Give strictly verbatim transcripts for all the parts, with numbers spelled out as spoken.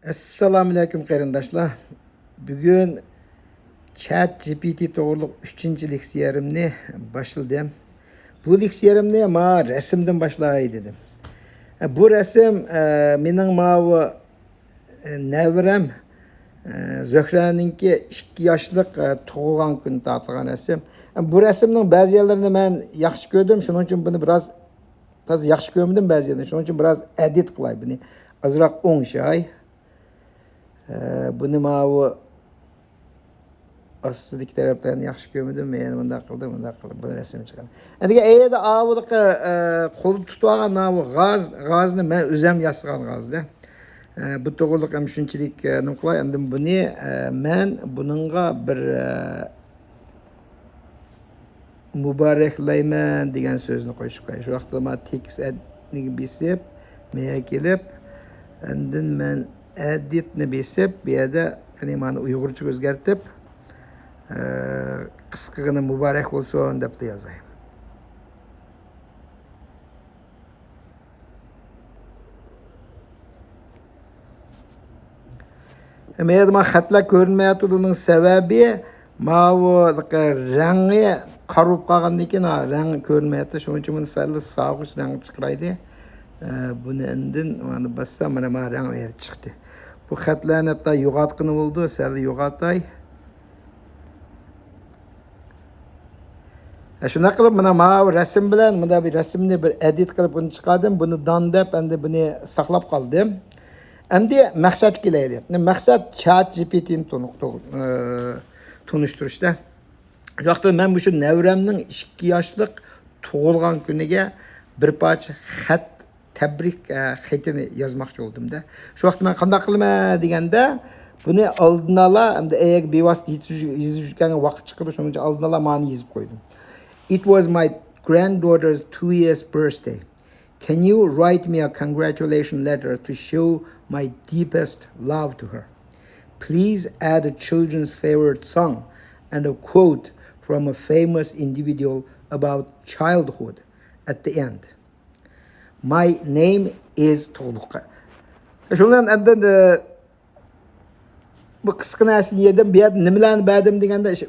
ئەسسالامۇئەلەيكۇم قېرىنداشلار. بۈگۈن چات جى پى تى توغرۇلۇق ئۈچىنچى لېكسىيەمنى باشلىدىم. بۇ لېكسىيەمنى ما رەسىمدىن باشلاي دېدىم. بۇ رەسىم، ئە، مېنىڭ ماۋۇ، ئە، نەۋرەم، ئە، زۆھرەنىڭكى ئىككى ياشلىق، ئە، تۇغۇلغان كۈنى تارتىلغان رەسىم. بۇ رەسىمنىڭ بەزى يەرلىرىنى مەن ياخشى كۆردۈم، شۇنىڭ ئۈچۈن بۇنى بىراز تازا ياخشى كۆرمىدىم بەزى يەرنى. شۇنىڭ ئۈچۈن بىراز ئەدىت قىلاي بۇنى. ئازراق ئوڭشاي. ئە، بۇنى ماۋۇ ئاستىدىكى تەرەپلەرنى ياخشى كۆرمىدىم. مەن يەنە مۇنداق قىلدىم، مۇنداق قىلدىم. بۇنى رەسىم چىقاردىم. ئەندىكىن ئەيەردە ئاۋۇلۇقى، ئە، قولدا تۇتۇۋالغان ماۋۇ غاز، غازنى مەن ئۆزەم ياسىغان غازدە. ئە، بۇ توغرۇلۇق ھەم شۇنچىلىك، ئە، نېمە قىلاي. ئەندىن بۇنى، ئە، مەن بۇنىڭغا بىر، ئە، مۇبارەكلەيمەن دېگەن سۆزنى قوشۇپ قوياي. شۇ ۋاقىتتا مانا تېكىست ئەدنى بېسىپ، مەيە كېلىپ، ئاندىن مەن ئەدىتنى بېسىپ، بۇ يەردە قېنى مانا ئۇيغۇرچىغا ئۆزگەرتىپ، ئە، قىسقىغىنە مۇبارەك بولسۇن دەپلا يازاي. مەيەردە مانا خەتلەر كۆرۈنمەيۋاتىدۇ. ئۇنىڭ سەۋەبى ماۋۇ رەڭگى قارا بولۇپ قالغاندىن كېيىن، ھا، رەڭ كۆرۈنمەيۋاتىدۇ. شۇنىڭ ئۈچۈن بۇنى سەل ساغۇش رەڭ چىقىرايلى. ئە، بۇنى ئاندىن مانا باسسام، مانا، مانا رەڭ چىقتى. بۇ خەتلەرنى ھەتتا يوغاتقىنى بولىدۇ، سەل يوغاتاي. ھە، شۇنداق قىلىپ، مانا ماۋۇ رەسىم بىلەن، مۇندا بىر رەسىمنى بىر ئەدىت قىلىپ، ئۇنى چىقاردىم. بۇنى دان دەپ، ئەمدى بۇنى ساقلاپ قالدىم. ئەمدى مەقسەتكە كېلەيلى. مەقسەت چات جى پى تىنى تونۇق-، تو-، ئى، تونۇشتۇرۇشتا. شۇ ۋاقىتتا مەن مۇشۇ نەۋرەمنىڭ ئىككى ياشلىق تۇغۇلغان كۈنىگە بىر پارچە خەت تەبرىك، ئە، خېتىنى يازماقچى بولدۇم-دە. شۇ ۋاقىت مەن قانداق قىلىمەن دېگەندە، بۇنى ئالدىن ئالا، ئەمدى ئەگەر بىۋاسىتە يېزىپ، يېزىپ يۈرگەنگە ۋاقىت چىقىدۇ، شۇنىڭ ئۈچۈن ئالدىن ئالا مانى يېزىپ قويدۇم. It was my granddaughter's two years birthday. Can you write me a congratulation letter to show my deepest love to her? Please add a children's favorite song and a quote from a famous individual about childhood at the end. My name is تۇغلۇق. شۇنىڭ بىلەن ئاندىن، ئە، بۇ قىسقا نەرسىنى يېدىم. بۇ يەردە نېمىلەرنى بەردىم دېگەندە، ئىش-،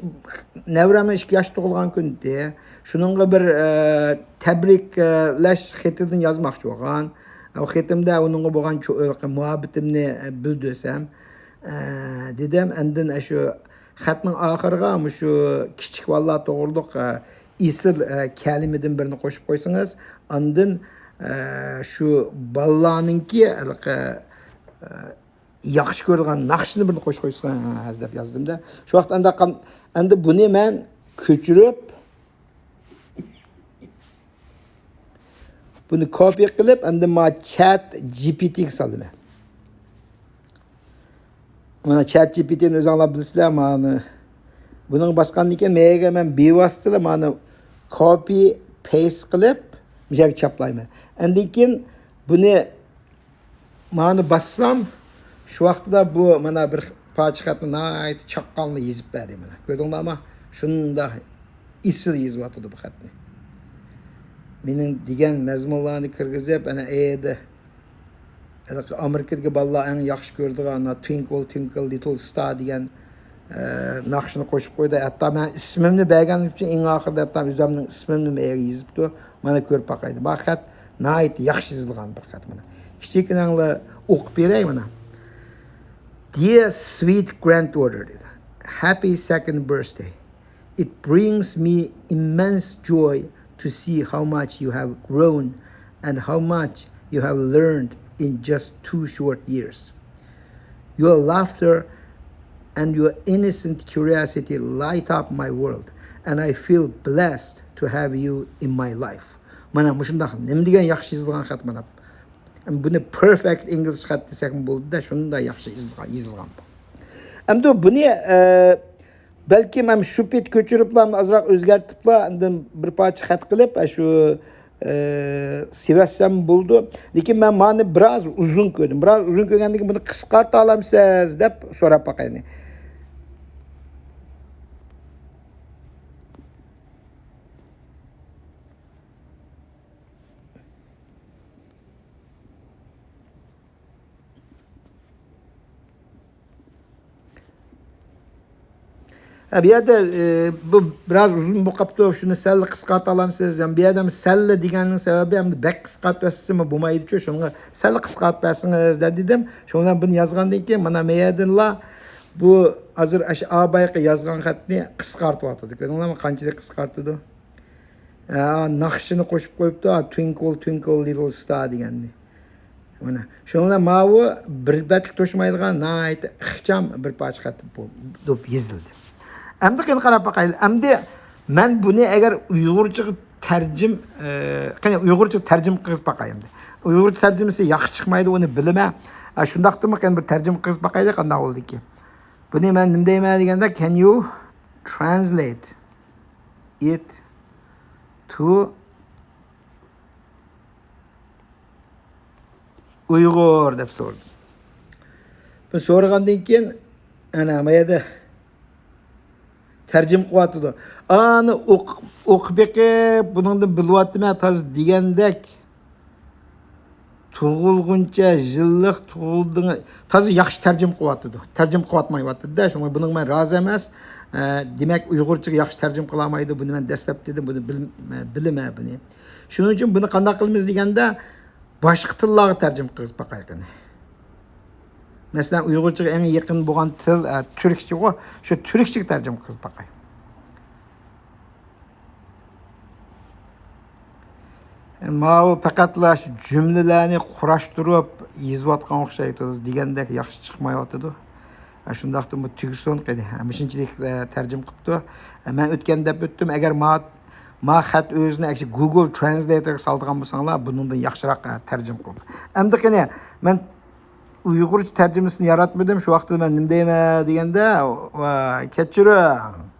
نەۋرەمنىڭ ئىككى ياش تۇغۇلغان كۈنى ئىدى. شۇنىڭغا بىر، ئە، تەبرىكلەش خېتىدىن يازماقچى بولغان. ئۇ خېتىمدە ئۇنىڭغا بولغان چو-، مۇھەببىتىمنى، ئە، بىلدۈرسەم، ئە، دېدىم. ئاندىن، ئە، شۇ خەتنىڭ ئاخىرىغا مۇشۇ كىچىك بالىلار توغرۇلۇق، ئە، ئېسىل، ئە، كەلىمىدىن بىرنى قوشۇپ قويسىڭىز، ئاندىن، ئە، شۇ بالىلارنىڭكى ھېلىقى، ئە، ياخشى كۆرىدىغان ناخشىنى بىرنى قوشۇپ قويسىڭىز دەپ يازدىم-دە. شۇ ۋاقىت ئەمدى قان-، ئەمدى بۇنى مەن كۆچۈرۈپ، بۇنى كوپىي قىلىپ، ئەمدى ما چات جى پى تىگە سالىمەن. مانا چات جى پى تىنى ئۆزۈڭلار بىلىسىلەر، مانا بۇنىڭغا باسقاندىن كېيىن، مەيەگە مەن بىۋاسىتىلا مانا كوپىي پەيست قىلىپ، مۇشۇ يەرگە چاپلايمەن. ئاندىن كېيىن بۇنى مانا باسسام، شۇ ۋاقىتتا بۇ مانا بىر پارچە خەتنى ناھايىتى چاققانلا يېزىپ بەردى مانا. كۆردۈڭلارمۇ؟ شۇنداق ئېسىل يېزىۋاتىدۇ بۇ خەتنى. مېنىڭ دېگەن مەزمۇنلارنى كىرگۈزۈپ، ئەنە ئەيدى. ھېلىقى ئامېرىكىدىكى بالىلار ئەڭ ياخشى كۆرىدىغان، ئانا، تۇينكىل تۇينكىل لىتىل ستار دېگەن، ئە، ناخشىنى قوشۇپ قويدى. ھەتتا مەن ئىسمىمنى بەرگەنلىكى ئۈچۈن ئەڭ ئاخىرىدا ھەتتا ئۆزۈمنىڭ ئىسمىمنى مەيەگە يېزىپتۇ. مانا كۆرۈپ باقايلى. ما خەت ناھايىتى ياخشى يېزىلغان بىر خەت مانا. كىچىككىنەڭلا ئوقۇپ بېرەي مانا. Dear sweet granddaughter دېدى. Happy second birthday. It brings me immense joy to see how much you have grown and how much you have learned in just two short years. Your laughter and your innocent curiosity light up my world, and I feel blessed to have you in my life. مانا مۇشۇنداق نېمە دېگەن ياخشى يېزىلغان خەت مانا. بۇنى perfect English خەت دېسەكمۇ بولىدۇ-دە، شۇنداق ياخشى يېزىلغان، يېزىلغان بۇ. ئەمدى بۇنى، ئە، بەلكىم ھەم شۇ پېتى كۆچۈرۈپلا، ئازراق ئۆزگەرتىپلا، ئاندىن بىر پارچە خەت قىلىپ، ئە، شۇ، ئە، سېۋەتسەم بولىدۇ. لېكىن مەن مانى بىراز ئۇزۇن كۆردۈم. بىراز ئۇزۇن كۆرگەندىن كېيىن بۇنى قىسقارتالامسىز دەپ سوراپ باقايلى. ھە، بۇ يەردە، ئى، بۇ بىراز ئۇزۇن بولۇپ قاپتۇ، شۇنى سەللا قىسقارتالامسىز؟ يەنى بۇ يەردە سەللا دېگەننىڭ سەۋەبى ھەم بەك قىسقارتىۋەتسىمۇ بولمايدۇچۇ، شۇنىڭغا سەللا قىسقارتىپ بەرسىڭىز دە دېدىم. شۇنىڭ بىلەن بۇنى يازغاندىن كېيىن، مانا مەيەدىنلا بۇ ھازىر ئاشۇ ئابايقى يازغان خەتنى قىسقارتىۋاتىدۇ. كۆردۈڭلارمۇ، قانچىلىك قىسقارتىدۇ؟ ھە، ناخشىنى قوشۇپ قويۇپتۇ، ھە، Twinkle Twinkle Little Star دېگەننى. مانا شۇنىڭ بىلەن ماۋۇ بىر بەتلىك توشمايدىغان ناھايىتى ئىخچام بىر پارچە خەت بولۇپ يېزىلدى. ئەمدى قېنى قاراپ باقايلى. ئەمدى مەن بۇنى ئەگەر ئۇيغۇرچىغا تەرجىم، ئە، قېنى ئۇيغۇرچىغا تەرجىمە قىلىپ باقاي ئەمدى. ئۇيغۇرچە تەرجىمىسى ياخشى چىقمايدۇ، ئۇنى بىلىمەن. ئە، شۇنداقتىمۇ قېنى بىر تەرجىمە قىلىپ باقايلى، قانداق بولىدىكى. بۇنى مەن نېمە دەيمەن دېگەندە، can you translate it to ئۇيغۇر دەپ سورىدىم. بۇ سورىغاندىن كېيىن، ئەنە، ما يەردە تەرجىمە قىلىۋاتىدۇ. ئانى ئوق-، ئوقۇپ بېقىپ، بۇنىڭدىن بىلىۋاتىمەن تازا دېگەندەك، تۇغۇلغۇنچە يىللىق تۇغۇلدىڭ، تازا ياخشى تەرجىمە قىلىۋاتىدۇ. تەرجىمە قىلىۋاتمايۋاتىدۇ-دە، شۇڭا بۇنىڭغا مەن رازى ئەمەس. ئە، دېمەك، ئۇيغۇرچىغا ياخشى تەرجىمە قىلالمايدۇ. بۇنى مەن دەسلەپ دېدىم، بۇنى بىل-، بىلىمەن بۇنى. شۇنىڭ ئۈچۈن بۇنى قانداق قىلىمىز دېگەندە، باشقا تىللارغا تەرجىمە قىلىپ باقاي قېنى. مەسىلەن، ئۇيغۇرچىغا ئەڭ يېقىن بولغان تىل، ئە، تۈركچىغۇ، شۇ تۈركچىگە تەرجىمە قىلىپ باقاي. ماۋۇ پەقەتلا شۇ جۈملىلەرنى قۇراشتۇرۇپ يېزىۋاتقان ئوخشايدۇ، دېگەندەك ياخشى چىقمايۋاتىدۇ. شۇنداقتىمۇ تۈگىسۇن قېنى. مۇشۇنچىلىك، ئە، تەرجىمە قىپتۇ. مەن ئۆتكەندە دەپ ئۆتتۈم. ئەگەر ما، ما خەت ئۆزىنى ئەكسى گۇگل ترانسلېيتورغا سالىدىغان بولساڭلار، بۇنىڭدىن ياخشىراق، ئە، تەرجىمە قىلىدۇ. ئەمدى قېنى، مەن ئۇيغۇرچە تەرجىمىسىنى ياراتمىدىم. شۇ ۋاقىتتا مەن نېمە دەيمەن دېگەندە، ۋاي، كەچۈرۈڭ.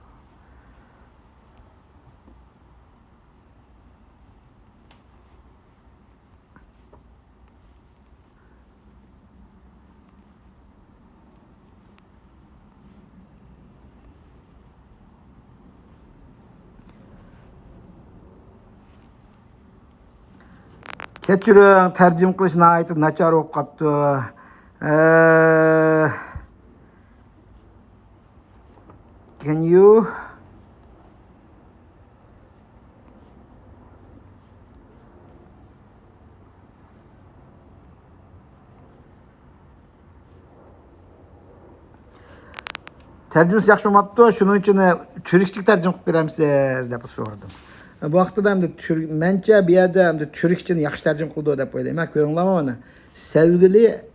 كەچۈرۈڭ، تەرجىمە قىلىش ناھايىتى ناچار بولۇپ قاپتۇ. ئە، can you تەرجىمىسى ياخشى بولماپتۇ، شۇنىڭ ئۈچۈن تۈركچىگە تەرجىمە قىلىپ بېرەمسىز دەپ سورىدىم. بۇ ۋاقىتتا ئەمدى تۈر-، مەنچە بۇ يەردە ئەمدى تۈركچىنى ياخشى تەرجىمە قىلىدۇ دەپ ئويلايمەن. كۆرۈڭلارمۇ مانا، سەۋگىلى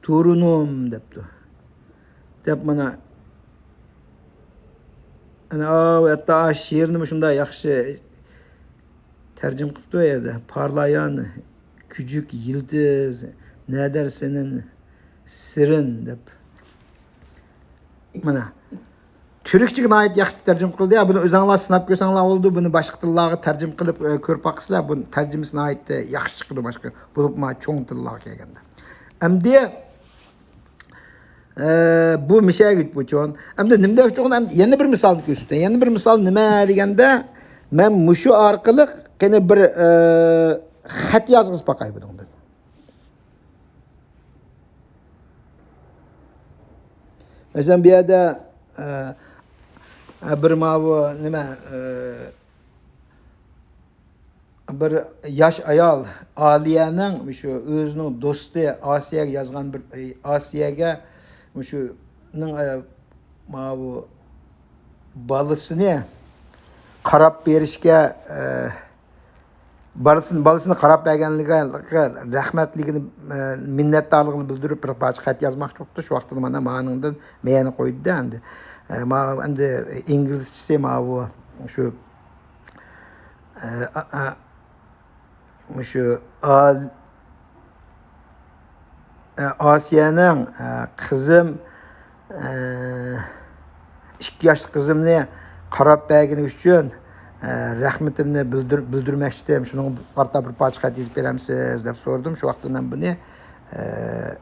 تورۇنۇم دەپتۇ. دەپ مانا، ئەنە، ئاۋۇ ھەتتا شېئىرنىمۇ شۇنداق ياخشى تەرجىمە قىپتۇ ئۇ يەردە. پارلايان كۈچۈك يىلتىز، نەدەر سېنىڭ سىرىڭ دەپ. مانا. تۈركچىگە ناھايىتى ياخشى تەرجىمە قىلدى. بۇنى ئۆزۈڭلار سىناپ كۆرسەڭلار بولىدۇ. بۇنى باشقا تىللارغا تەرجىمە قىلىپ، ئە، كۆرۈپ باقىسىلەر. بۇ تەرجىمىسى ناھايىتى ياخشى چىقىدۇ باشقا. بولۇپمۇ چوڭ تىللارغا كەلگەندە. ئەمدى، ئە، بۇ مىشەگە ئۇچۇن. ئەمدى نېمە دەپ ئۇچۇن؟ ئەمدى يەنە بىر مىسالنى كۆرسىتەي. يەنە بىر مىسال نېمە دېگەندە، مەن مۇشۇ ئارقىلىق قېنى بىر، ئە، خەت يازغۇزۇپ باقاي بۇنىڭدىن. مەسىلەن، بۇ يەردە، ئە، ئە، بىر ماۋۇ نېمە، ئە، بىر ياش ئايال ئالىيەنىڭ مۇشۇ ئۆزىنىڭ دوستى ئاسىيەگە يازغان بىر، ئاسىيەگە مۇشۇنىڭ، ئە، ماۋۇ بالىسىنى قاراپ بېرىشكە، ئە، بالىسىنى، بالىسىنى قاراپ بەرگەنلىكىگە رەھمەتلىكىنى، ئە، مىننەتدارلىقىنى بىلدۈرۈپ بىر پارچە خەت يازماقچى بوپتۇ. شۇ ۋاقىتتا مانا مانىڭدىن مەيەنى قويدى-دە ئەمدى. ئە، ما-، ئەمدى ئىنگلىزچىسى ماۋۇ شۇ، ئە، ئا-، ئا-، مۇشۇ ئال-، ئە، ئاسىيەنىڭ، ئە، قىزىم، ئە، ئىككى ياشلىق قىزىمنى قاراپ بەرگىنى ئۈچۈن، ئە، رەھمىتىمنى بىلدۈر-، بىلدۈرمەكچىدىم. شۇنىڭغا قارىتا بىر پارچە خەت يېزىپ بېرەمسىز؟ دەپ سورىدىم. شۇ ۋاقىتتا مەن بۇنى، ئە،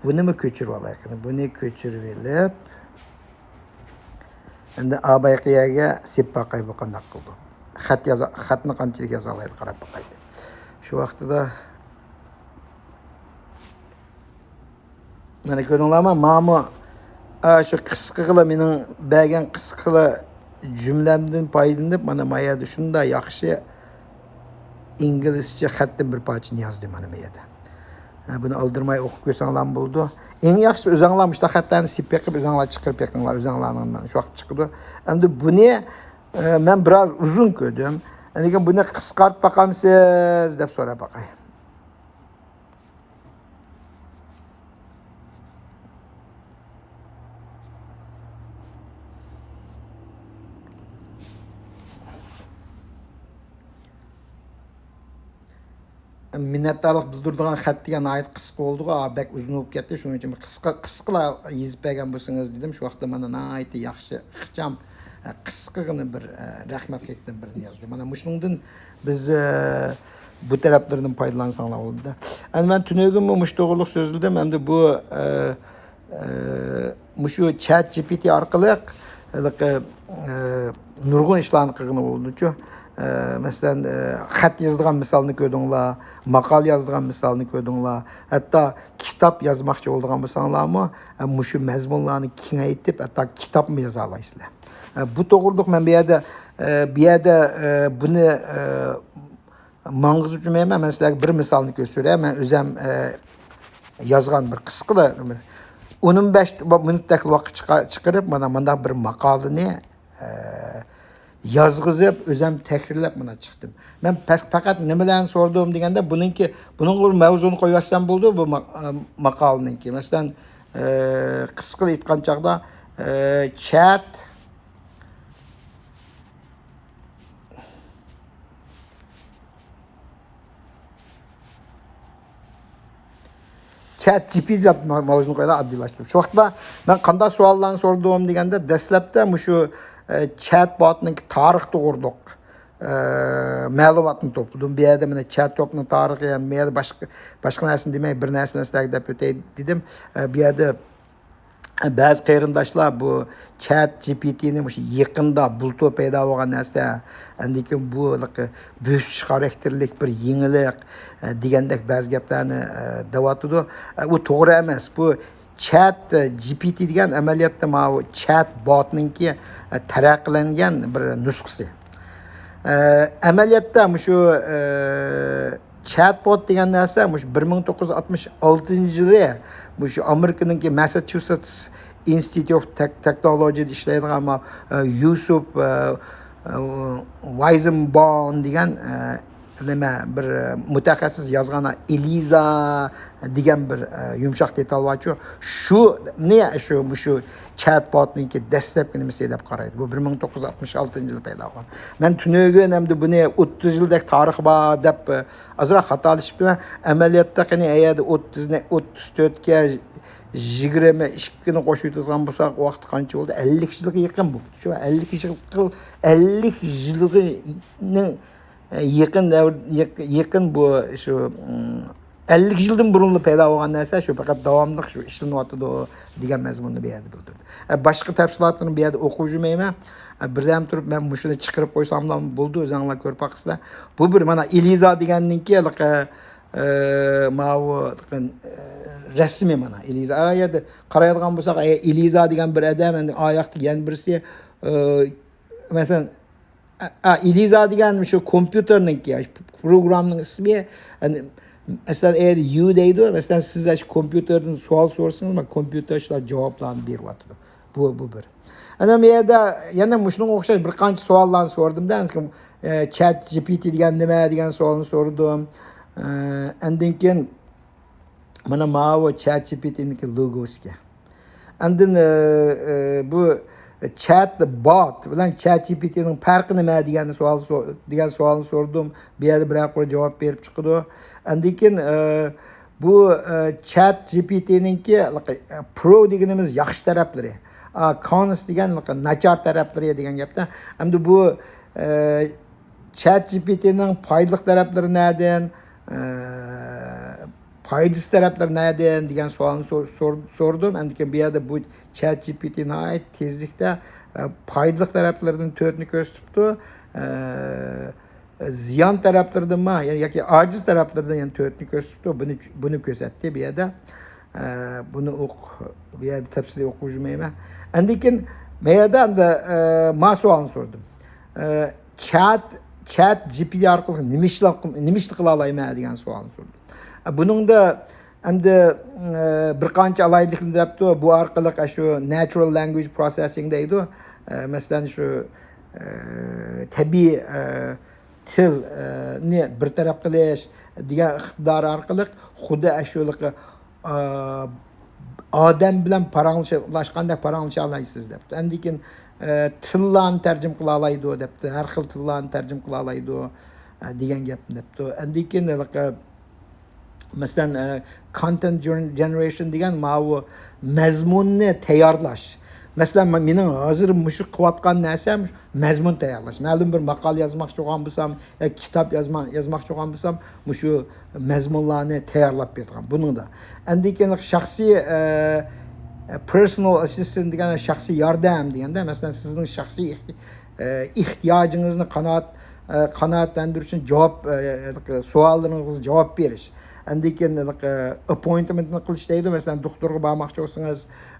بۇنىمۇ كۆچۈرۈۋالايلى. بۇنى كۆچۈرۈۋېلىپ، ئەمدى ئابايقىيەگە سېلىپ باقاي، بۇ قانداق قىلىدۇ. خەت يازا-، خەتنى قانچىلىك يازالايدۇ، قاراپ باقايلى. شۇ ۋاقتىدا، مانا كۆردۈڭلارمۇ، مانا ئا، شۇ قىسقىغىلا، مېنىڭ بەرگەن قىسقىلا جۈملەمدىن پايدىلىنىپ، مانا ما يەردە شۇنداق ياخشى ئىنگلىزچە خەتتىن بىر پارچىنى يازدى مانا ما يەردە. ھە، بۇنى ئالدىرىماي ئوقۇپ كۆرسەڭلارمۇ بولىدۇ. ئېڭ ياخشىسى ئۆزەڭلار مۇشۇنداق خەتلەرنى سىپ بېقىپ، ئۆزەڭلار چىقىرىپ بېقىڭلار، ئۆزەڭلارنىڭ شۇ ۋاقىت چىقىدۇ. ئەمدى بۇنى، ئە، مەن بىراز ئۇزۇن كۆردۈم. لېكىن بۇنى قىسقارتىپ باقامسىز دەپ سوراپ باقاي. مىننەتدارلىق بىلدۈرىدىغان خەت دېگەن ناھايىتى قىسقا بولدىغۇ، بەك ئۇزۇن بولۇپ كەتتى. شۇنىڭ ئۈچۈن بىر قىسقا، قىسقىلا يېزىپ بەرگەن بولسىڭىز دېدىم. شۇ ۋاقىتتا مانا ناھايىتى ياخشى، ئىخچام، قىسقىغىنە بىر، رەھمەت خېتىدىن بىرنى يازدى. مانا مۇشۇنىڭدىن بىز، بۇ تەرەپلىرىدىن پايدىلانساڭلار بولىدۇ. ئەمدى مەن تۈنۈگۈنمۇ مۇشۇ توغرىلىق سۆزلىدىم. ئەمدى بۇ، ئە، مۇشۇ چات جى پى تى ئارقىلىق ھېلىقى، ئە، نۇرغۇن ئىشلارنى قىلغىلى بولىدۇچۇ. ئە، مەسىلەن، ئە، خەت يازىدىغان مىسالنى كۆردۈڭلار، ماقالە يازىدىغان مىسالنى كۆردۈڭلار، ھەتتا كىتاب يازماقچى بولىدىغان بولساڭلارمۇ، ئە، مۇشۇ مەزمۇنلارنى كېڭەيتىپ، ھەتتا كىتابمۇ يازالايسىلەر. ئە، بۇ توغرىلىق مەن بۇ يەردە، ئە، بۇ يەردە، ئە، بۇنى، ئە، ماڭغۇزۇپ جۈمەيمەن، مەن سىلەرگە بىر مىسالنى كۆرسىتىۋېرەي. مەن ئۆزەم، ئە، يازغان بىر قىسقىلا بىر ئون بەش مىنۇتتەك ۋاقىت چىقا-، چىقىرىپ، مانا مۇنداق بىر ماقالىنى، ئە، يازغۇزۇپ، ئۆزەم تەھرىرلەپ مانا چىقتىم. مەن پەس-، پەقەت نېمىلەرنى سورىدىم دېگەندە، بۇنىڭكى، بۇنىڭغا بىر مەۋزۇنى قويۇۋەتسەم بولىدۇ، بۇ ما-، ئە، ماقالىنىڭكى. مەسىلەن، ئە، قىسقىلا ئېيتقان چاغدا، ئە، چات چات جى پى تى دەپ ما-، ماۋزۇنى قويايلى ئاددىيلاشتۇرۇپ. شۇ ۋاقىتتا مەن قانداق سوئاللارنى سورىدىم دېگەندە، دەسلەپتە مۇشۇ، ئە، چات بوتنىڭ تارىخى توغرىلىق، ئە، مەلۇماتنى توپلىدىم. بۇ يەردە مانا چات بوتنىڭ تارىخى، يەنى بۇ يەردە باشقا، باشقا نەرسىنى دېمەي، بىر نەرسىنى سىلەرگە دەپ ئۆتەي دېدىم. ئە، بۇ يەردە بەزى قېرىنداشلار بۇ چات جى پى تى نى مۇشۇ يېقىندا بۇلتۇر پەيدا بولغان نەرسە، ئاندىن كېيىن بۇ ھېلىقى بۆسۈش خاراكتېرلىك بىر يېڭىلىق، ئە، دېگەندەك بەزى گەپلەرنى، ئە، دەۋاتىدۇ. ئە، ئۇ توغرا ئەمەس. بۇ چات جى پى تى دېگەن ئەمەلىيەتتە ماۋۇ چات بوتنىڭكى، ئە، تەرەققىيلەنگەن بىر نۇسخىسى. ئە، ئەمەلىيەتتە مۇشۇ، ئە، چات بوت دېگەن نەرسە مۇشۇ بىر مىڭ توققۇز يۈز ئاتمىش ئالتىنچى يىلى مۇشۇ ئامېرىكىنىڭكى ماسساچۇسېتس ئىنستىتۇت ئوف تېك-، تېكنولوجىدا ئىشلەيدىغان ما-، ئە، يۇسۇپ، ئە، ئە، ۋايزېنباۋم دېگەن، ئە، نېمە، بىر، ئە، مۇتەخەسسىس يازغان، ئېلىزا دېگەن بىر، ئە، يۇمشاق دېتال بارچۇ. شۇنى شۇ، مۇشۇ چات بوتنىڭكى دەسلەپكى نېمىسى دەپ قارايدۇ. بۇ بىر مىڭ توققۇز يۈز ئاتمىش ئالتىنچى يىلى پەيدا بولغان. مەن تۈنۈگۈن ئەمدى بۇنى ئوتتۇز يىلدەك تارىخى بار دەپ، ئازراق خاتالىشىپتىمەن. ئەمەلىيەتتە قېنى ئەگەردە ئوتتۇزنى، ئوتتۇز تۆتكە يىگىرمە ئىككىنى قوشۇۋېتىدىغان بولساق، ۋاقتى قانچە بولدى؟ ئەللىك يىلغا يېقىن بولدى. شۇ ئەللىك يىل، ئەللىك يىلغا يېقىن دەۋر، يېق-، يېقىن بۇ شۇ، ئەللىك يىلدىن بۇرۇنلا پەيدا بولغان نەرسە، شۇ پەقەت داۋاملىق شۇ ئىشلىنىۋاتىدۇ دېگەن مەزمۇننى بۇ يەردە بىلدۈردى. ئە، باشقا تەپسىلاتلىرىنى بۇ يەردە ئوقۇپ يۈرمەيمەن. ئە، بىردەم تۇرۇپ مەن مۇشۇنى چىقىرىپ قويساملا بولدى، ئۆزۈڭلار كۆرۈپ باقىسىلەر. بۇ بىر مانا ئېلىزا دېگەننىڭكى ھېلىقى، ئە، ماۋۇ، ئە، رەسىمى مانا ئېلىزا. ئا يەردە قارايدىغان بولساق، ئە، ئېلىزا دېگەن بىر ئادەم، ئەمدى ئاياقتا يەنە بىرسى، ئە، مەسىلەن، ئا، ئېلىزا دېگەن شۇ كومپيۇتېرنىڭكى، پروگرامنىڭ ئىسمى. ئەسلەن ئەگەر يۇ دەيدۇ، مەسىلەن، سىز شۇ كومپيۇتېردىن سوئال سورىسىڭىز، مانا كومپيۇتېر شۇلار جاۋابلارنى بېرىۋاتىدۇ. بۇ، بۇ بىر. ئەنە بۇ يەردە يەنە مۇشۇنىڭغا ئوخشاش بىر قانچە سوئاللارنى سورىدىم-دە، ئە، چات جى پى تى دېگەن نېمە دېگەن سوئالنى سورىدىم. ئە، ئاندىن كېيىن مانا ماۋۇ چات جى پى تى نىڭكى لوگوسى. ئاندىن، ئە، ئە، بۇ چات بوت بىلەن چات جى پى تى نىڭ پەرقى نېمە دېگەن سوئال سو-، دېگەن سوئالنى سوردۇم. بۇ يەردە بىرەر قۇر جاۋاب بېرىپ چىقىدۇ. ئاندىن كېيىن، ئە، بۇ، ئە، چات جى پى تى نىڭكى، ئە، پرو دېگىنىمىز ياخشى تەرەپلىرى، ئا، كونس دېگەن ناچار تەرەپلىرى دېگەن گەپتە. ئەمدى بۇ، ئە، چات جى پى تى نىڭ پايدىلىق تەرەپلىرى نەدىن، ئە، پايدىسىز تەرەپلىرى نەدىن دېگەن سوئالنى سور-، سور-، سوردۇم. ئەندىكىن بۇ يەردە بۇ چات جى پى تى ناھايىتى تېزلىكتە، ئە، پايدىلىق تەرەپلىرىدىن تۆتنى كۆرسىتىپتۇ. ئە، زىيان تەرەپلىرىدىنمۇ، يەنى ياكى ئاجىز تەرەپلىرىدىن يەنە تۆتنى كۆرسىتىپتۇ. بۇنى، بۇنى كۆرسەتتى بۇ يەردە. ئە، بۇنى ئوق-، بۇ يەردە تەپسىلىي ئوقۇپ يۈرمەيمەن. ئاندىن كېيىن مەن يەردە ئەمدى، ئە، ما سوئالنى سورىدىم. ئە، چات، چات جى پى تى ئارقىلىق نېمە ئىشلار قىل-، نېمە ئىشنى قىلالايمەن دېگەن سوئالنى سورىدىم. ئە، بۇنىڭدا ئەمدى، ئە، بىر قانچە ئالاھىدىلىكنى دەپتۇ. بۇ ئارقىلىق ئە، شۇ ناتشۇرال لانگۋېج پروسېسسىڭ دەيدۇ. ئە، مەسىلەن، شۇ، ئە، تەبىئىي، ئە، تىل، ئە، نى بىر تەرەپ قىلىش دېگەن ئىقتىدار ئارقىلىق خۇددى ئەشۇلىقى، ئە، ئادەم بىلەن پاراڭلىشىۋاتقاندەك پاراڭلىشالايسىز دەپتۇ. ئاندىن كېيىن، ئە، تىللارنى تەرجىمە قىلالايدۇ دەپتۇ. ھەر خىل تىللارنى تەرجىمە قىلالايدۇ، ئە، دېگەن گەپنى دەپتۇ. ئاندىن كېيىن ھېلىقى مەسىلەن، ئە، content gen-، generation دېگەن ماۋۇ مەزمۇننى تەييارلاش. مەسىلەن، مە-، مېنىڭ ھازىر مۇشۇ قىلىۋاتقان نەرسەم مەزمۇن تەييارلاش. مەلۇم بىر ماقالە يازماقچى بولغان بولسام، ياكى كىتاب يازما-، يازماقچى بولغان بولسام، مۇشۇ مەزمۇنلارنى تەييارلاپ بېرىدىغان. بۇنىڭدا ئاندىن كېيىن شەخسىي، ئە، personal assistant دېگەن شەخسىي ياردەم دېگەندە، مەسىلەن، سىزنىڭ شەخسىي ئېھ-، ئە، ئېھتىياجىڭىزنى قانائەت-، ئە، قانائەتلەندۈرۈشنى جاۋاب، ئە، سوئاللىرىڭىزغا جاۋاب بېرىش. ئاندىن كېيىن، ئە، ئاپپوينتمېنتنى قىلىش دەيدۇ. مەسىلەن، دوختۇرغا بارماقچى بولسىڭىز،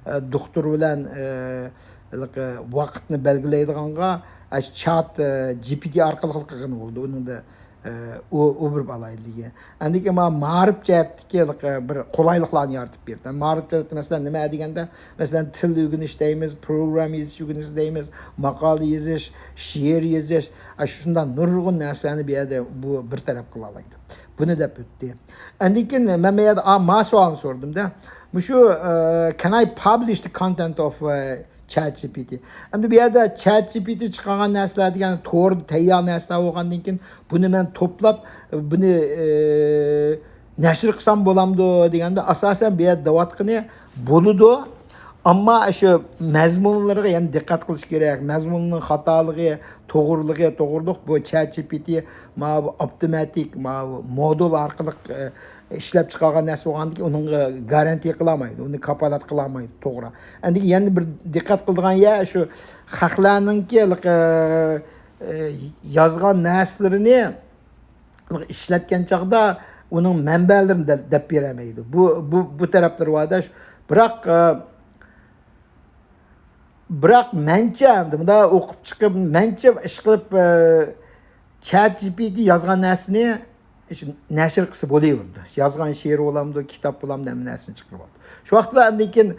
ئە، دوختۇر بىلەن، ئە، ۋاقىتنى بەلگىلەيدىغانغا، ئە، چات، ئە، جى پى تى ئارقىلىق قىلغىلى بولىدۇ. ئۇنىڭدا ئە، ئۇ، ئۇ بىر ئالاھىدىلىكى. ئاندىن كېيىن ماڭا مائارىپ جەھەتتىكى بىر قولايلىقلارنى يارىتىپ بېرىدۇ. مائارىپ جەھەتتە، مەسىلەن، نېمە دېگەندە، مەسىلەن، تىل ئۆگىنىش دەيمىز، پروگرامما يېزىش ئۆگىنىش دەيمىز، ماقالە يېزىش، شېئىر يېزىش، ئە، شۇنداق نۇرغۇن نەرسىلەرنى بۇ يەردە بۇ بىر تەرەپ قىلالايدۇ. بۇنى دەپ ئۆتتى. ئاندىن كېيىن مەن بۇ يەردە، ئا، ما سوئالنى سورىدىم-دە. مۇشۇ، ئە، can I publish the content of، ئە، چات جى پى تى. ئەمدى بۇ يەردە چات جى پى تى چىقارغان نەرسىلەر دېگەن توردا تەييار نەرسىلەر بولغاندىن كېيىن، بۇنى مەن توپلاپ، بۇنى، ئى، نەشر قىلسام بولامدۇ دېگەندە، ئاساسەن بۇ يەردە دەۋاتقىنى بولىدۇ. ئەمما شۇ مەزمۇنلىرىغا يەنە دىققەت قىلىش كېرەك. مەزمۇننىڭ خاتالىقى، توغرىلىقى، توغرىلىق بۇ چات جى پى تى، ماۋۇ ئاپتوماتىك، ماۋۇ مودۇل ئارقىلىق، ئى، ئىشلەپ چىقارغان نەرسە بولغاندىكىن، ئۇنىڭغا گارانتىيە قىلالمايدۇ، ئۇنى كاپالەت قىلالمايدۇ، توغرا. ئەندىكىن يەنە بىر دىققەت قىلىدىغان يەر شۇ خەقلەرنىڭكى، ئە، ئە، يازغان نەرسىلىرىنى ئىشلەتكەن چاغدا ئۇنىڭ مەنبەلىرىنى دە-، دەپ بېرەلمەيدۇ. بۇ، بۇ، بۇ تەرەپلىرى بار-دە. بىراق، ئە، بىراق مەنچە، ئەمدى مۇنداق ئوقۇپ چىقىپ، مەنچە ئىشقىلىپ، ئە، چات جى پى تى يازغان نەرسىنى نەشر قىلسا بولۇۋېرىدۇ. يازغان شېئىر بولامدۇ، كىتاب بولامدۇ، ھەممە نەرسىنى چىقىرىۋالىدۇ. شۇ ۋاقىتتا ئاندىن كېيىن،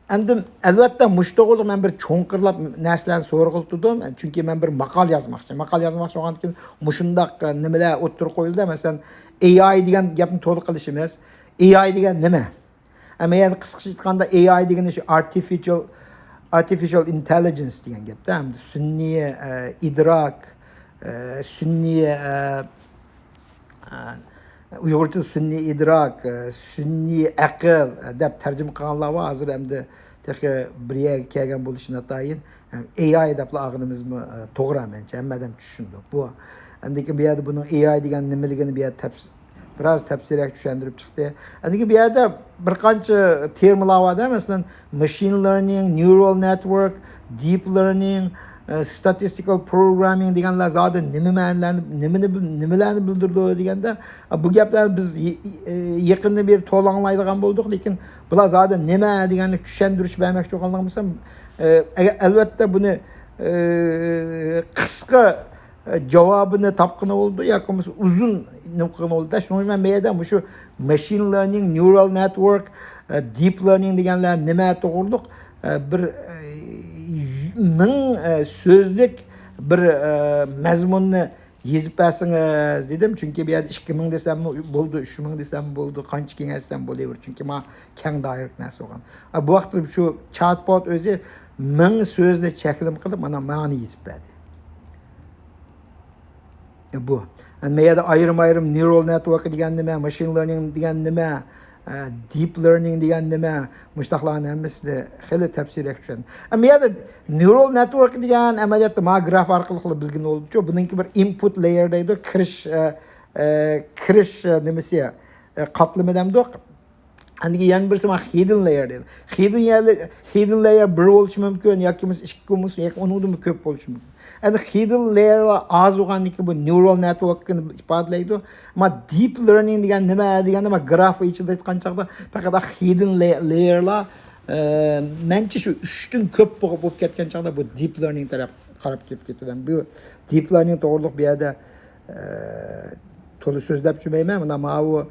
ئەمدى ئەلۋەتتە، مۇشۇ توغرىلىق مەن بىر چوڭقۇرلاپ نەرسىلەرنى سورىغىلى تۇردۇم. چۈنكى مەن بىر ماقالە يازماقچى. ماقالە يازماقچى بولغاندىن كېيىن مۇشۇنداق، ئە، نېمىلەر ئوتتۇرىغا قويۇلدى. مەسىلەن، ئېي ئاي دېگەن گەپنى تولا قىلىشىمىز. ئېي ئاي دېگەن نېمە؟ ئەمما يەنە قىسقىچە ئېيتقاندا، ئېي ئاي دېگىنى شۇ ئارتىفىشال، ئارتىفىشال ئىنتېللىجېنس دېگەن گەپتە. ھەمدە سۈنئىي، ئە، ئىدراك، ئە، سۈنئىي، ئە، ئە، ئۇيغۇرچە سۈنئىي ئىدراك، ئە، سۈنئىي ئەقىل، ئە، دەپ تەرجىمە قىلغانلار بار. ھازىر ئەمدى تېخى بىر يەرگە كەلگەن بولۇشى ناتايىن. ئەي ئاي دەپلا ئالغىنىمىزمۇ، ئە، توغرا مەنچە، ھەممە ئادەم چۈشىنىدۇ. بۇ، ئەندىكىن بۇ يەردە بۇنىڭ ئېي ئاي دېگەن نېمىلىكىنى بۇ يەردە تەپس-، بىراز تەپسىلىيرەك چۈشەندۈرۈپ چىقتى. ئەندىكىن بۇ يەردە بىر قانچە تېرمىلار بار-دە، مەسىلەن، ماشىن لېرنىڭ، نيۇرال نېتۋورك، دىپ لېرنىڭ، ئە، ستاتىستىكال پروگراممىڭ دېگەنلەر زادى نېمە مەنىلەرنى، نېمىنى بىل-، نېمىلەرنى بىلدۈرىدۇ دېگەندە، ئە، بۇ گەپلەرنى بىز يې-، ئە، يېقىندىن بېرى تولا ئاڭلايدىغان بولدۇق، لېكىن بۇلار زادى نېمە دېگەنلىك چۈشەندۈرۈش بەرمەكچى بولغانلىقىم بولسام، ئە، ئەگەر، ئەلۋەتتە، بۇنى، ئە، قىسقا، ئە، جاۋابىنى تاپقىنى بولىدۇ ياكى بولمىسا ئۇزۇن نېمە قىلغىنى بولىدۇ. شۇنىڭ ئۈچۈن مەن بۇ يەردە مۇشۇ ماشىن لېرنىڭ، نيۇرال نېتۋورك، ئە، دىپ لېرنىڭ دېگەنلەر نېمە توغرۇلۇق، ئە، بىر، ئە، مىڭ، ئە، سۆزلۈك بىر، ئە، مەزمۇننى يېزىپ بەرسىڭىز دېدىم. چۈنكى بۇ يەردە ئىككى مىڭ دېسەممۇ بولىدۇ، ئۈچ مىڭ دېسەممۇ بولىدۇ، قانچە كېڭەيتسەم بولىۋېرىدۇ. چۈنكى ماڭا كەڭ دائىرىلىك نەرسە بولغان. ئە، بۇ ۋاقىتتا شۇ چاتبوت ئۆزى مىڭ سۆزنى چەكلىمە قىلىپ، مانا ماڭىنى يېزىپ بەردى. بۇ. مەن يەردە ئايرىم-ئايرىم نيۇرال نېتۋورك دېگەن نېمە، ماشىن لېرنىڭ دېگەن نېمە، ئە، دىپ لېرنىڭ دېگەن نېمە، مۇشۇنداقلارنىڭ ھەممىسىنى خېلى تەپسىلىيرەك چۈشەندىم. ئەمما يەردە نيۇرال نېتۋورك دېگەن ئەمەلىيەتتە ما گراف ئارقىلىقلا بىلگىلى بولىدۇ. بۇنىڭكى بىر ئىنپۇت لېيېر دەيدۇ، كىرىش، ئە، ئە، كىرىش، ئە، نېمىسى، ئە، قاتلىمى دەمدۇق. ئاندىن كېيىن يەنە بىرسى مانا hidden layer دەيدۇ. Hidden layer، hidden layer بىر بولۇشى مۇمكىن، ياكى بولمىسا ئىككى بولمىسا، ياكى ئۇنىڭدىنمۇ كۆپ بولۇشى مۇمكىن. ئەمدى hidden layerلار ئاز بولغاندىن كېيىن بۇ neural networkنى ئىپادىلەيدۇ. ئەمما deep learning دېگەن نېمە دېگەندە، مانا گراف ئىچىدە ئېيتقان چاغدا پەقەت hidden lay-، layerلار، ئە، مەنچە شۇ ئۈچتىن كۆپ بولۇپ، بولۇپ كەتكەن چاغدا بۇ deep learning تەرەپ قاراپ كېلىپ كېتىدۇ. بۇ deep learning توغرۇلۇق بۇ يەردە ئە، تولا سۆزلەپ يۈرمەيمەن. مانا ماۋۇ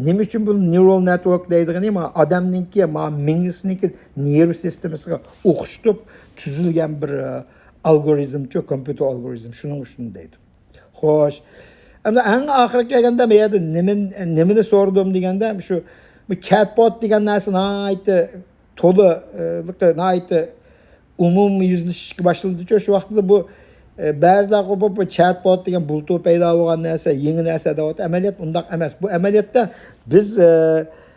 نېمە ئۈچۈن بۇ neural network دەيدىغىنى، ما ئادەمنىڭكى، ما مېڭىسىنىڭكى نېرۋا سىستېمىسىغا ئوخشىتىپ تۈزۈلگەن بىر، ئە، ئالگورىزمچۇ، كومپيۇتېر ئالگورىزم، شۇنىڭ ئۈچۈن دەيدۇ. خوش. ئەمدى ئەڭ ئاخىرى كەلگەندە، بۇ يەردە نېمە، نېمىنى سورىدىم دېگەندە، شۇ، بۇ chatbot دېگەن نەرسە ناھايىتى تولا، ئە، ناھايىتى ئومۇميۈزلىشىشكە باشلىدىچۇ. شۇ ۋاقىتتا بۇ، ئە، بەزىلەر قوپۇپ، بۇ chatbot دېگەن بۇلتۇر پەيدا بولغان نەرسە، يېڭى نەرسە دەۋاتىدۇ. ئەمەلىيەت ئۇنداق ئەمەس. بۇ ئەمەلىيەتتە بىز، ئە،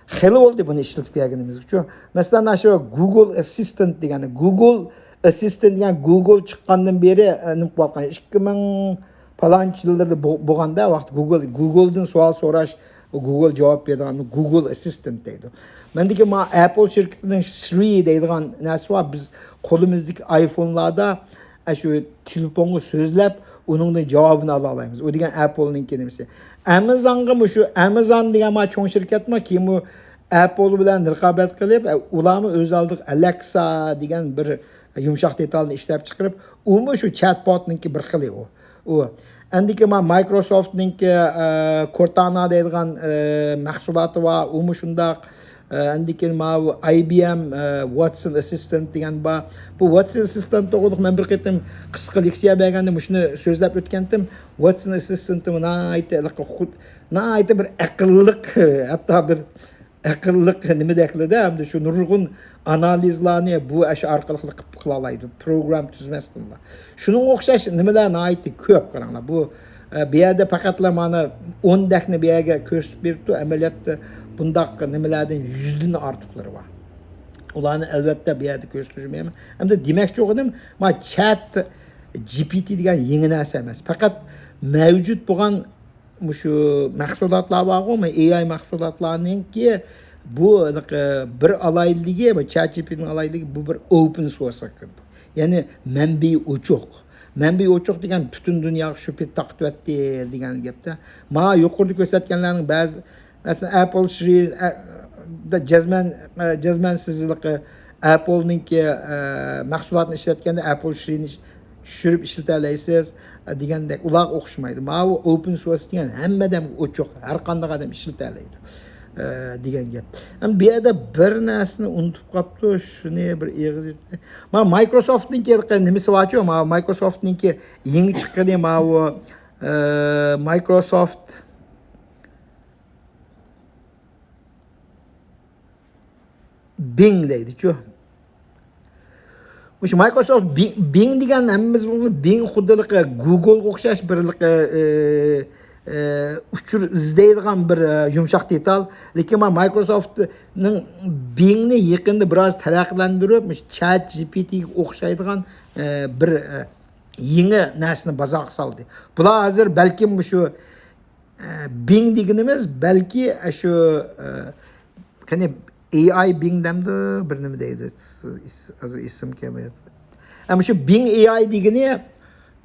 خېلى بولدى بۇنى ئىشلىتىپ كەلگىنىمىزگىچۇ. مەسىلەن، مانا شۇ Google Assistant دېگەن، Google Assistant دېگەن Google چىققاندىن بېرى، ئە، نېمە قىلىۋاتقان، ئىككى مىڭ پالانچى يىللىرىدا بو-، بولغاندا ۋاقىت Google، Googleدىن سوئال سوراش، Google جاۋاب بېرىدىغان Google Assistant دەيدۇ. مەندىكى ما Apple شىركىتىنىڭ Siri دەيدىغان نەرسە بار. بىز قولىمىزدىكى iPhoneلاردا، ئە، شۇ تېلېفونغا سۆزلەپ، ئۇنىڭدىن جاۋابىنى ئالالايمىز. ئۇ دېگەن Appleنىڭكى نېمىسى. Amazonغىمۇ شۇ، Amazon دېگەن ما چوڭ شىركەتمۇ، كېيىن بۇ Apple بىلەن رىقابەت قىلىپ، ئە، ئۇلارمۇ ئۆز ئالدىغا Alexa دېگەن بىر يۇمشاق دېتالنى ئىشلەپ چىقىرىپ، ئۇمۇ شۇ chatbotنىڭكى بىر خىلى ئۇ. ئۇ. ئەندىكى ما Microsoftنىڭكى، ئە، Cortana دەيدىغان، ئە، مەھسۇلاتى بار، ئۇمۇ شۇنداق. ئە، ئەندىكى ما ئاي بى ئېم، ئە، Watson Assistant دېگەن بار. بۇ Watson Assistant توغرىلىق مەن بىر قېتىم قىسقا لېكسىيە بەرگەندە مۇشۇنى سۆزلەپ ئۆتكەنتىم. Watson Assistant ناھايىتى، ناھايىتى بىر ئەقىللىق، ھەتتا بىر ئەقىللىق نېمىدەكلا-دە، ئەمدى شۇ نۇرغۇن ئانالىزلارنى بۇ ئاشۇ ئارقىلىق قىلالايدۇ، پروگرام تۈزمەستىنلا. شۇنىڭغا ئوخشاش نېمىلەر ناھايىتى كۆپ، قاراڭلار. بۇ، ئە، بۇ يەردە پەقەتلا مانا ئون دەكنى بۇ يەرگە كۆرسىتىپ بېرىپتۇ، ئەمەلىيەتتە بۇنداق نېمىلەردىن يۈزدىن ئارتۇقلىرى بار. ئۇلارنى ئەلۋەتتە بۇ يەردە كۆرسىتىپ يۈرمەيمەن. ئەمدى دېمەكچى بولغىنىم، ما چات جى پى تى دېگەن يېڭى نەرسە ئەمەس. پەقەت مەۋجۇت بولغان مۇشۇ مەھسۇلاتلار بارغۇ، مۇ-، ئېي ئاي مەھسۇلاتلارنىڭكى بۇ ھېلىقى بىر ئالاھىدىلىكى، بۇ چات جى پى تىنىڭ ئالاھىدىلىكى، بۇ بىر ئوپېن سورسقا كىرىدۇ. يەنى مەنبىيى ئوچۇق. مەنبىيى ئوچۇق دېگەن پۈتۈن دۇنياغا شۇ پېتى تارقىتىۋەتتى دېگەن گەپتە. ما يۇقىرىدا كۆرسەتكەنلەرنىڭ بەزى، مەسىلەن، ئەپل شىرى-، ئە، دە جەزمەن، ئە، جەزمەن سىز ھېلىقى ئەپلنىڭكى، ئە، مەھسۇلاتىنى ئىشلەتكەندە ئەپل شىرىنى چۈشۈرۈپ ئىشلىتەلەيسىز، ئە، دېگەندەك، ئۇلارغا ئوخشىمايدۇ. ماۋۇ ئوپېن سورس دېگەن ھەممە ئادەمگە ئوچۇق، ھەر قانداق ئادەم ئىشلىتەلەيدۇ، ئە، دېگەن گەپ. ئەمما بۇ يەردە بىر نەرسىنى ئۇنتۇپ قاپتۇ، شۇنى بىر ئېغىز يۇتۇپ. مانا مايكروسوفتنىڭكى نېمىسى بارچۇ؟ مانا مايكروسوفتنىڭكى يېڭى چىققىنى ماۋۇ، ئە، مايكروسوفت بىڭ دەيدىچۇ. مۇشۇ مايكروسوفت بىڭ، بىڭ دېگەن ھەممىمىز بىڭ خۇددى گۇگلغا ئوخشاش بىر، ئە، ئە، ئۇچۇر ئىزدەيدىغان بىر، ئە، يۇمشاق دېتال. لېكىن مانا مايكروسوفتنىڭ بىڭنى يېقىندا بىراز تەرەققىيلەندۈرۈپ، مۇشۇ چات جى پى تىگە ئوخشايدىغان، ئە، بىر، ئە، يېڭى نەرسىنى بازارغا سالدى. بۇلار ھازىر بەلكىم مۇشۇ ئە، بىڭ دېگىنىمىز بەلكى ئاشۇ، ئە، قېنى، ئېي ئاي بىڭ دەمدۇ، بىر نېمە دەيدۇ، ئىس-، ھازىر ئېسىم كەلمەيدۇ. ئەمما شۇ بىڭ ئېي ئاي دېگىنى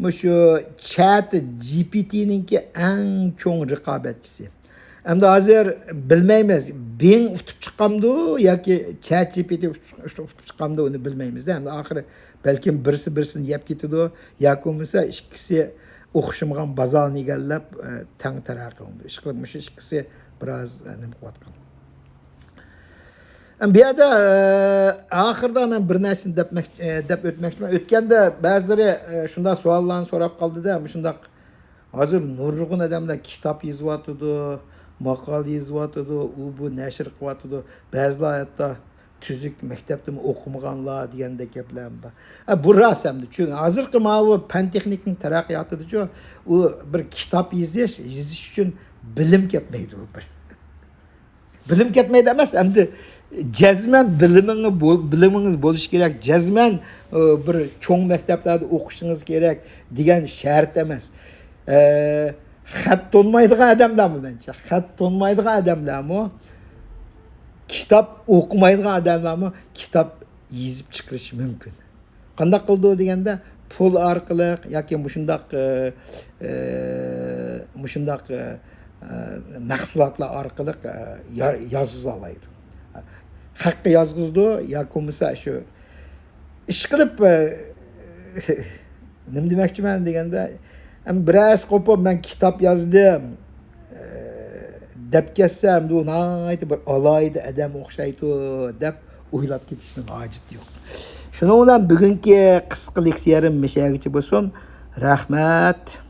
مۇشۇ چات جى پى تىنىڭكى ئەڭ چوڭ رىقابەتچىسى. ئەمدى ھازىر بىلمەيمىز، بىڭ ئۇتۇپ چىقامدۇ ياكى چات جى پى تى ئۇتۇپ، ئۇتۇپ چىقامدۇ، ئۇنى بىلمەيمىز-دە. ئەمدى ئاخىرى بەلكىم بىرسى بىرسىنى يەپ كېتىدۇ ياكى بولمىسا ئىككىسى ئوخشىمىغان بازارنى ئىگىلەپ، ئە، تەڭ تەرەققىي قىلىدۇ. ئىشقىلىپ، مۇشۇ ئىككىسى بىراز، ئە، نېمە قىلىۋاتقان. ئەم، بۇ يەردە، ئە، ئاخىرىدا مەن بىر نەرسىنى دەپمەك-، ئە، دەپ ئۆتمەكچىمەن. ئۆتكەندە بەزىلىرى، ئە، شۇنداق سوئاللارنى سوراپ قالدى-دە، مۇشۇنداق ھازىر نۇرغۇن ئادەملەر كىتاب يېزىۋاتىدۇ، ماقالە يېزىۋاتىدۇ، ئۇ بۇ نەشر قىلىۋاتىدۇ. بەزىلەر ھەتتا تۈزۈك مەكتەپتىمۇ ئوقۇمىغانلار دېگەندەك گەپلەرمۇ بار. ھە، بۇ راست ئەمدى. چۈنكى ھازىرقى ماۋۇ پەن تېخنىكىنىڭ تەرەققىياتىدىچۇ، ئۇ بىر كىتاب يېزىش، يېزىش ئۈچۈن بىلىم كەتمەيدۇ بۇ بىر. بىلىم كەتمەيدۇ ئەمەس، ئەمدى جەزمەن بىلىمىڭ بول-، بىلىمىڭىز بولۇشى كېرەك، جەزمەن، ئە، بىر چوڭ مەكتەپلەردە ئوقۇشىڭىز كېرەك دېگەن شەرت ئەمەس. ئە، خەت تونۇمايدىغان ئادەملەرمۇ مەنچە، خەت تونۇمايدىغان ئادەملەرمۇ كىتاب ئوقۇمايدىغان ئادەملەرمۇ كىتاب يېزىپ چىقىرىشى مۇمكىن. قانداق قىلىدۇ دېگەندە، پۇل ئارقىلىق ياكى مۇشۇنداق، ئە، ئە، مۇشۇنداق، ئە، ئە، مەھسۇلاتلار ئارقىلىق، ئە، يا-، يازغۇزالايدۇ. خەققە يازغۇزىدۇ ياكى بولمىسا شۇ ئىش قىلىپ، ئە، نېمە دېمەكچىمەن دېگەندە، ئەمما بىرەرسى قوپۇپ، مەن كىتاب يازدىم، ئە، دەپ كەتسە، ئەمدى ئۇ ناھايىتى بىر ئالاھىدە ئادەم ئوخشايدۇ دەپ ئويلاپ كېتىشنىڭ ھاجىتى يوق. شۇنىڭ بىلەن بۈگۈنكى قىسقا لېكسىيەم مۇشۇ يەرگىچە بولسۇن. رەھمەت.